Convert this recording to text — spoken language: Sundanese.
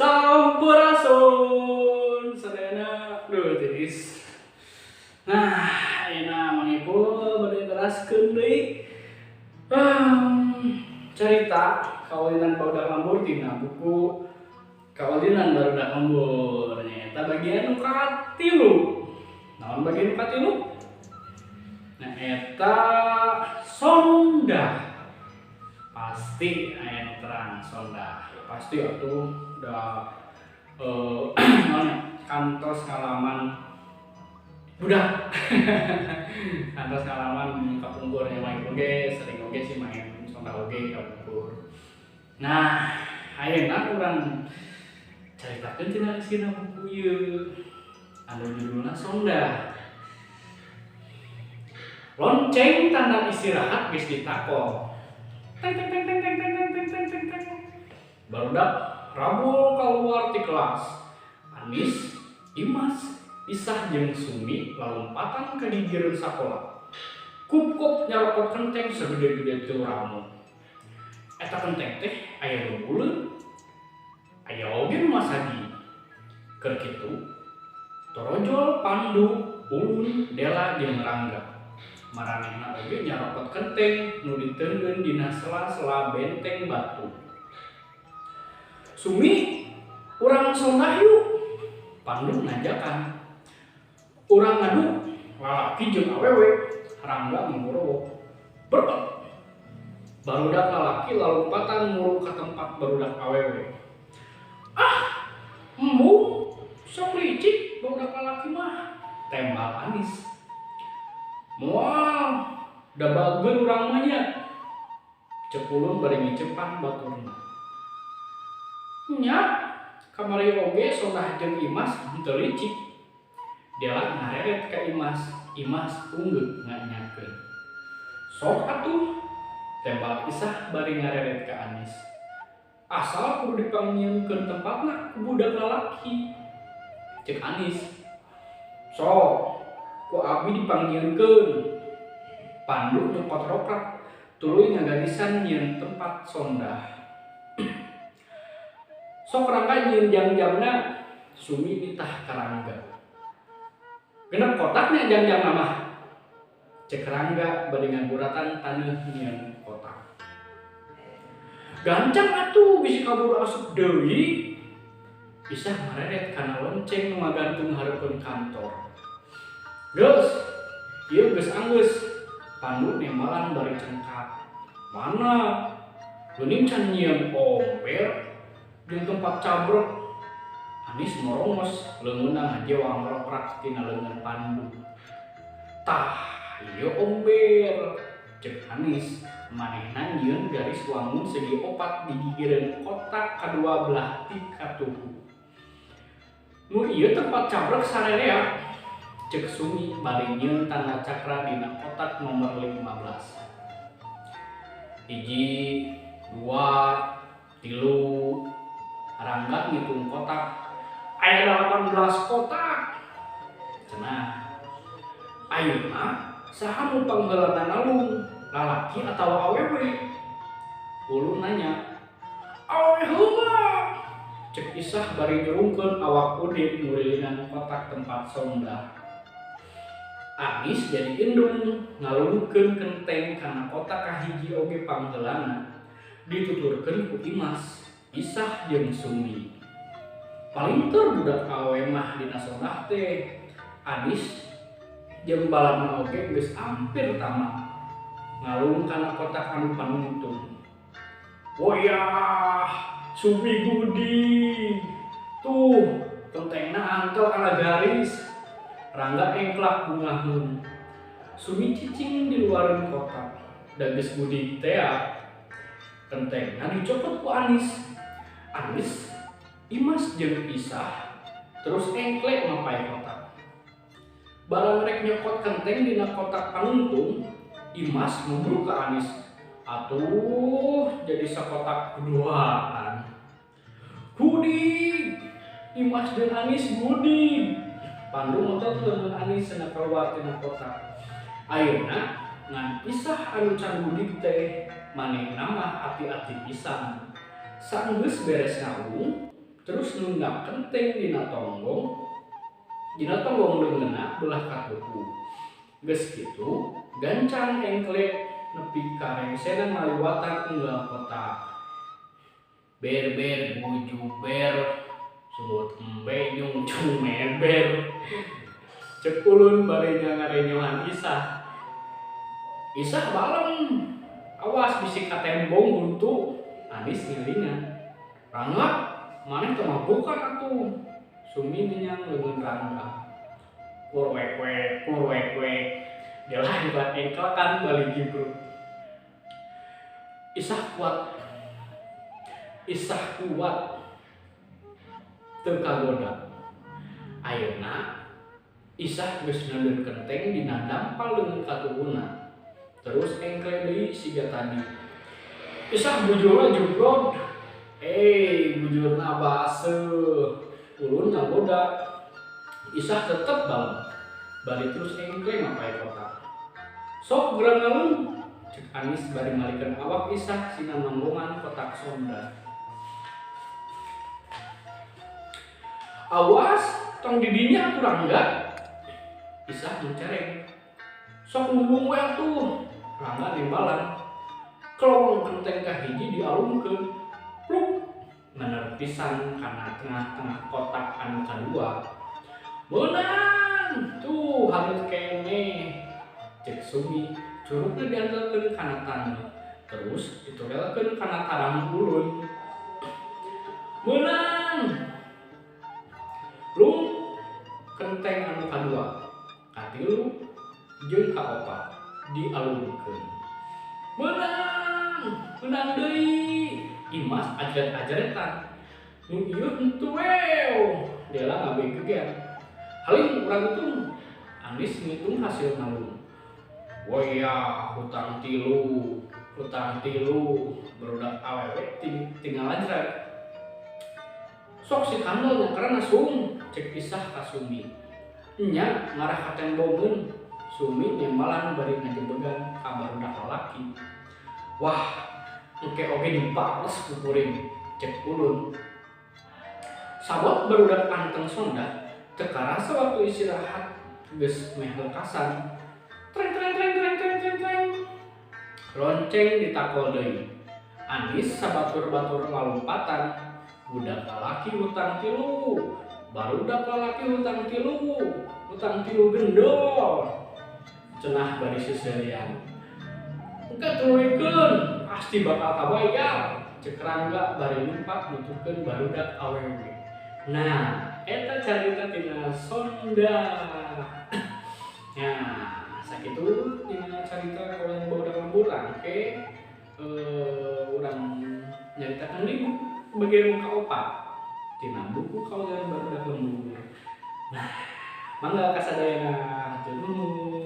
Sampurasun sadayana. Duh, tiris. Nah, ayeuna Mang Ipul bade teraskeun deui carita Kaulinan Barudak Lembur tina buku Kaulinan Barudak Lembur, nyaeta bagian nu katilu. Naon bagian nu katilu? Nah, eta sondah. Pasti aya nu terang sondah. Pasti atuh da naon nya, kantos ngalaman budak, kantos ngalaman kapungkur nya. Main oge sering oge sih, main sondah oge kapungkur. Nah, ayeuna urang caritakeun tina isina buku ieu anu judulna Sondah. Lonceng tanda istirahat geus ditakol. Teng teng teng teng teng teng teng teng teng teng. Barudak rabul keluar ti kelas. Anis, Imas, Isah jeung Sumi lalompatan ka gigireun sakola. Kup-kup nyarokot kenteng sagede-gede teu ramu. Eta kenteng teh aya nu buleut, aya oge nu masagi. Keur kitu, torojol Pandu, Ulun, Dela jeung Rangga. Maranehna oge nyarokot kenteng nu diteungeun dina sela-sela benteng batu. "Sumi, urang sondah yuk," Pandu ngajakan. "Urang ngadu lalaki jeung awewe," Rangga manggorowok. Berpet. Barudak lalaki lalompatan muru ka tempat barudak awewe. "Ah, embung, sok licik barudak lalaki mah," tembal Anis. "Moal, da bager urang mah nya," cek Ulun bari ngicepan baturna. "Nya, kamari oge sondah jeung Imas henteu licik." Dela ngareret ka Imas, Imas unggeuh nganyakeun. "Sok atuh," tembal Isah bari ngareret ka Anis. "Asal kudu dipangnyieunkeun tempatna ku budak lalaki," cek Anis. "Sok, ku abi dipangnyieunkeun." Pandu nyokot roprak, tuluy ngagarisan nyieun tempat sondah. "Sok Rangga nyieun jangjangna," Sumi nitah ka Rangga. "Genep kotak nya jangjangna mah," cek Rangga bari ngaguratan taneuh nyieun kotak. "Gancang atuh, bisi kaburu asup deui," Isah ngareret kana lonceng nu ngagantung hareupeun kantor. "Geus, ieu geus anggeus," Pandu nembalan bari cengkak. "Mana? Geuning can nyieun omber jeung tempat cabrek." Anis morongos, leungeunna ngajewang roprak tina leungeun Pandu. "Tah, ieu omber," cek Anis. Manehna nyieun garis wangun segi opat di gigireun kotak kadua belah ti katuhu. "Nu ieu tempat cabrek sarerea," cek Sumi bari nyieun tanda cakra dina kotak nomor 15. Hiji, dua, tilu. Rangga ngitung kotak. "Aya 18 kotak," cenah. "Ayeuna saha nu pangheulana ngalung, lalaki atawa awewe?" Ulun nanya. "Awewe heula," cek Isah bari nyurungkeun awak udin ngurilingan kotak tempat sondah. Anis jadi indung ngalungkeun kenteng kana kotak kahiji oge pangheulana, dituturkeun ku Imas, Isah jeung Sumi. "Palinter budak awewe mah dina sondah teh." Anis jeung balana oge geus ampir tamat ngalung kana kotak anu panungtung. "Woyah, Sumi gudig. Tuh, kentengna antel kana garis." Rangga engklak bungaheun. Sumi cicing di luareun kotak. Da geus gudig tea. Kentengna dicokot ku Anis. Anis, Imas jeung Isah terus engkle mapay kotak. Barang rek nyokot kenteng dina kotak panungtung, Imas ngubruk ka Anis. "Atuh, jadi sakotak duaan." "Gudig! Imas jeung Anis gudig!" Pandu ngotot leungeun Anis cenah keluar tina kotak. Ayeuna ngan Isah anu can gudig teh, manehna mah ati-ati pisan. Saenggeus beres ngalung, Terus nunggak kenteng dina tonggong leungeunna belah katuhu. Geus kitu gancang engkle nepi ka rengsena ngaliwatan unggal kotak. Ber-ber bujuber sungut embe nyungcung meber. Cek ulun bari ngarenyohan Isah. Isah balem. Awas bisi katembong huntu. Anis ngilingan. Rangga, maneh teu mabukan atuh. Sumi nyenyang leungeun Rangga. Purwek-wek, purwek-wek. Delah engkel-engkelkan bali jibruk. Isah kuat. Isah kuat. Teu kagoda. Ayeuna Isah geus neundeun kenteng dina dampal leungeun katuhuna. Terus engkle deui siga tadi. Isah bujurna jubrod. Bujurna baseuh. Ulun ngagoda. Isah tetep balem. Bari terus engkle mapai kotak. Sok geura ngalung. Cek Anis bari malikeun awak Isah sina nonggongan kotak sonda. Awas, tong didinya atuh Rangga. Isah mencereng. Sok nulung we atuh. Rangga nimbalan. Kelong kenteng kahiji dialungkeun. Pluk. Mener pisan kana tengah-tengah kotak anu kadua. Meunang. Tuh hareut keneh. Cek Sumi curugna diandelkeun kana taneuh. Terus diturelkeun kana tarang ulun. Meunang. Lung kenteng anu kadua, katilu jeung kaopat dialungkeun. Meunang, meunang deui. Imas ajret-ajretan. Nu ieu henteu wew. Dela ngabegeger. Haling urang hitung. Anis ngitung hasil nalung. Woya, hutang tilu, barudak awewe tinggal ajret. Sok si kandel nyakeran sung, cek Isah ka Sumi. Nya ngarah ka tembongeun. Sumi nembalan bari ngajebegan ka barudak lalaki. Wah, engke oge dibales ku kuring, cek ulun. Sabot barudak anteng sonda, teu karasa waktu istirahat geus meh lekasan. Treng treng treng treng treng treng treng. Lonceng ditakol deui. Anis sabatur-batur lalompatan. Budak lalaki hutang tilu, barudak lalaki hutang tilu gendol. Cenah bari seserian. Engke tuluikeun, pasti bakal kabayar. Cek Rangga bari lumpat nuturkeun barudak awewe. Nah, eta carita tina Sonda. Nah, sakitu tina carita kawan barudak lembur engke urang nyaritakeun deui bagian kaopat tina buku kawalan barudak lembur. Nah, mangga kasadayana hatur nuhun.